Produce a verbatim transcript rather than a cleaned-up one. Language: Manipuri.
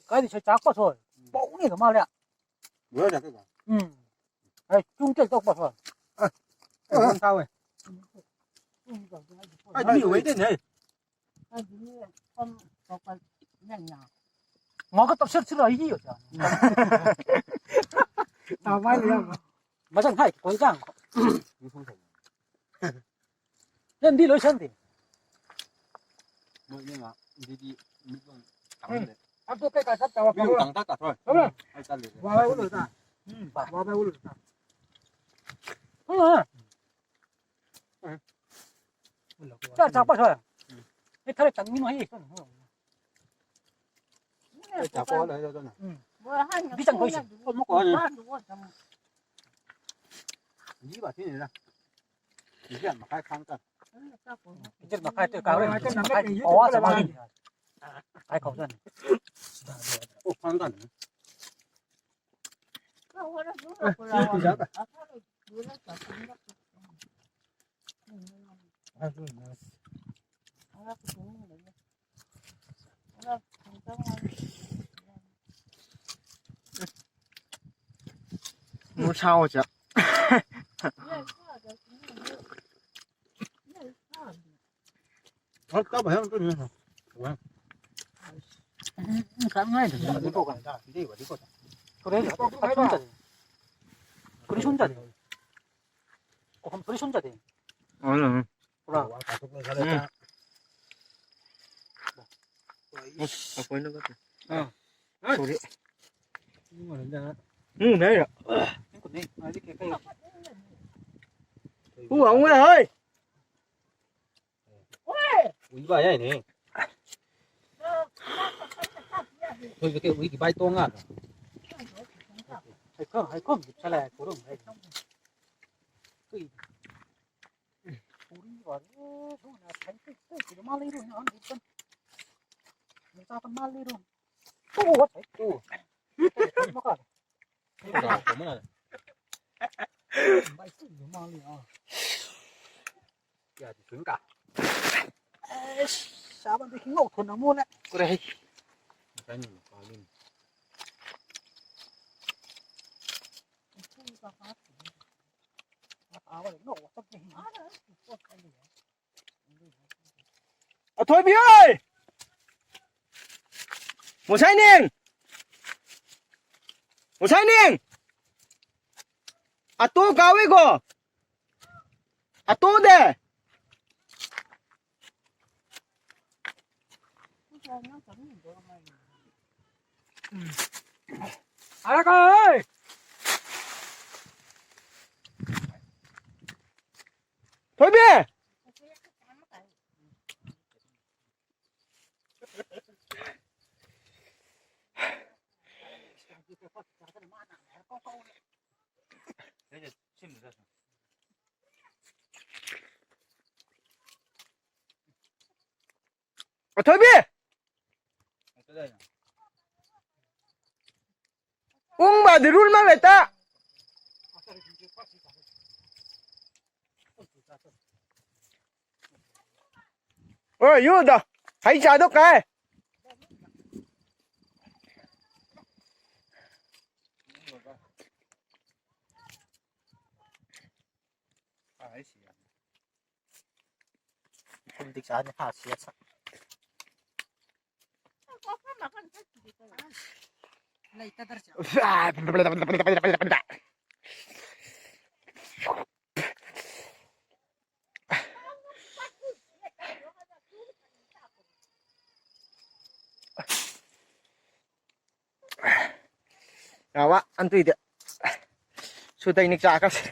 ꯀꯥꯏꯗꯤ ꯁꯣꯏ ꯆꯥꯛꯄ ꯁꯣꯏ꯫ ꯄꯧꯅꯤ ꯀ ꯃꯥꯜꯂꯦ꯫ ꯂꯣꯏꯔꯦ ꯀꯩꯀꯥ꯫ ꯎꯝ꯫ ꯑꯩ ꯆꯨꯡ ꯇꯦꯛ ꯇꯧꯕ ꯁꯣꯏ꯫ ꯑ, ꯑ, ꯊꯥꯎꯋꯦ꯫ ꯑꯩ ꯃꯤ ꯑꯣꯏꯗꯦꯅꯦ꯫ ꯉꯣ ꯀ ꯇꯞꯁꯦꯠ ꯁꯤꯔ ꯑꯩꯒꯤ ꯌꯣ ꯆꯥ꯫ ꯇꯥꯃꯥꯏ ꯂꯩ ꯌꯥꯝ꯫ ꯃꯁꯛ ꯍꯥꯏ ꯀꯣꯟ ꯆꯥꯡ꯫ ꯅꯪꯗꯤ ꯂꯣꯏꯁꯟꯗꯦ꯫ ꯃꯣꯏ ꯏꯕꯦꯝꯃ, ꯑꯗꯨꯗꯤ ꯃꯤꯠꯂꯣꯝ ꯇꯥꯡꯍꯜꯂꯦ꯫ ꯑꯗꯨ ꯀꯩꯀꯥ ꯆꯠꯇꯕ ꯃꯤꯠꯂꯣꯝ ꯇꯥꯡ ꯇꯥꯛ ꯇꯥꯊꯣꯛ꯫ ꯍꯣꯏ꯫ ꯑꯩ ꯆꯠꯂꯦ꯫ ꯕꯥꯕꯥ ꯎꯠꯂꯨ ꯇꯥ꯫ ꯎꯝ꯫ ꯕꯥꯕꯥ ꯎꯠꯂꯨ ꯇꯥ꯫ ꯍꯣꯏ꯫ ꯆꯥꯛ ꯆꯥꯛꯄ ꯁꯣꯏ꯫ ꯎꯝ꯫ ꯑꯩ ꯊꯔꯛ ꯆꯪꯉꯤꯅꯣ ꯍꯦ꯫ ꯑꯩ ꯆꯥꯛꯄ ꯍꯣꯜꯂꯦ ꯑꯗꯨꯅ꯫ ꯎꯝ꯫ ꯕꯤ ꯆꯪ ꯀꯣꯏꯁꯤ꯫ ꯑꯃꯨꯛ ꯀꯣꯟꯅ꯫ ꯖꯤ ꯕꯥ ꯊꯤꯅꯤꯅ꯫ ꯅꯤꯄꯥꯟ ꯃꯈꯥꯏ ꯈꯥꯡ ꯇꯥ꯫ ꯅꯤꯄꯥꯟ ꯃꯈꯥꯏ ꯇ ꯀꯥꯎꯔꯦ꯫ ꯅꯤꯄꯥꯟ ꯃꯈꯥꯏ꯫ ꯑꯣ, ꯆꯞ ꯃꯥꯟꯅꯩ꯫ ꯀꯥꯏ ꯀꯥꯎꯖꯥꯠꯅꯤ꯫ ꯑꯣ, ꯈꯥꯡ ꯇꯥꯅꯤ꯫ ꯃꯣꯔ ꯁꯥꯎ ꯆ꯫ ꯍꯣꯏ, ꯆꯥꯕ ꯍꯦꯛ ꯑꯝꯇ ꯌꯦꯡꯉꯣ꯫ ꯎꯝ, ꯎꯝ, ꯆꯥꯅꯤꯡꯉꯥꯏꯗꯨꯅꯦ꯫ ꯐꯨꯔꯤ ꯁꯨꯝ ꯆꯥꯗꯦ꯫ ꯐꯨꯔꯤ ꯁꯨꯝ ꯆꯥꯗꯦ꯫ ꯀꯣ ꯐꯨꯔꯤ ꯁꯨꯝ ꯆꯥꯗꯦ꯫ ꯄꯨꯔꯥ꯫ ꯎꯝ꯫ ꯑꯁ, ꯑꯩꯈꯣꯏꯅ ꯈꯛꯇ꯫ ꯑꯥ꯫ ꯁꯣꯔꯤ꯫ ꯎꯝ, ꯂꯩꯔꯦ꯫ ꯎ, ꯑꯃꯨꯛ ꯍꯣꯏ꯫ ꯎꯏꯕ ꯌꯥꯏꯅꯦ꯫ ꯑꯩꯈꯣꯏꯁꯨ ꯀꯩ ꯎꯏꯗꯤ ꯚꯥꯏ ꯇꯣꯡꯉꯥ꯫ ꯍꯩꯀ꯭ꯔꯨꯝ, ꯍꯩꯀ꯭ꯔꯨꯝ ꯆꯠꯂꯦ, ꯍꯩꯀ꯭ꯔꯨꯝ꯫ ꯎꯔꯤ ꯋꯥꯔꯤ ꯁꯨꯅ ꯊꯥꯏ ꯇꯨ ꯇꯨ ꯇꯨ ꯃꯥ ꯂꯩꯔꯣ ꯅ ꯍꯪ ꯇꯟ ꯃꯆꯥ ꯇꯟ ꯃꯥ ꯂꯩꯔꯣ ꯇꯨ ꯋꯥ ꯊꯥꯏ ꯇꯨ ꯃꯀꯥ ꯇꯨ ꯃꯀꯥ ꯃꯥ ꯂꯩ ꯑ ꯌꯥꯗꯤ ꯁꯨꯡ ꯀꯥ ꯑꯦꯁ ꯆꯥꯕꯗꯤ ꯍꯤꯡꯉꯧ ꯊꯣꯟꯅ ꯃꯣꯅꯦ ꯀꯨꯔꯦ ꯍꯩ ꯑꯊꯣꯏꯕꯤ ꯍꯣꯏ! ꯃꯣꯁꯥꯏꯅꯤꯡ! ꯃꯣꯁꯥꯏꯅꯤꯡ! ꯑꯇꯣ ꯀꯥꯎꯏꯀꯣ? ꯑꯇꯣꯗꯦ! ꯑꯔꯥ ꯀꯥꯎ! ꯊꯣꯏꯕꯤ! ꯑꯊꯣꯏꯕꯤ! ꯎꯪꯕꯗꯤ ꯔꯨꯜ ꯃꯥ ꯂꯩꯇ꯫ ꯍꯣꯏ, ꯌꯨꯗ ꯍꯩ ꯆꯥꯗꯣ ꯀꯥꯏ꯫ ꯏꯈꯨꯝꯗꯤ ꯆꯥꯅꯤ ꯍꯥ ꯁꯤ ꯑꯁ꯫ ꯂꯩꯇꯗ꯭ꯔꯁꯦ꯫ ꯌꯥꯋꯥ ꯑꯟꯇꯨꯏꯗꯤ ꯁꯨꯇꯩꯅꯤꯛ ꯆꯥꯀꯁꯦ꯫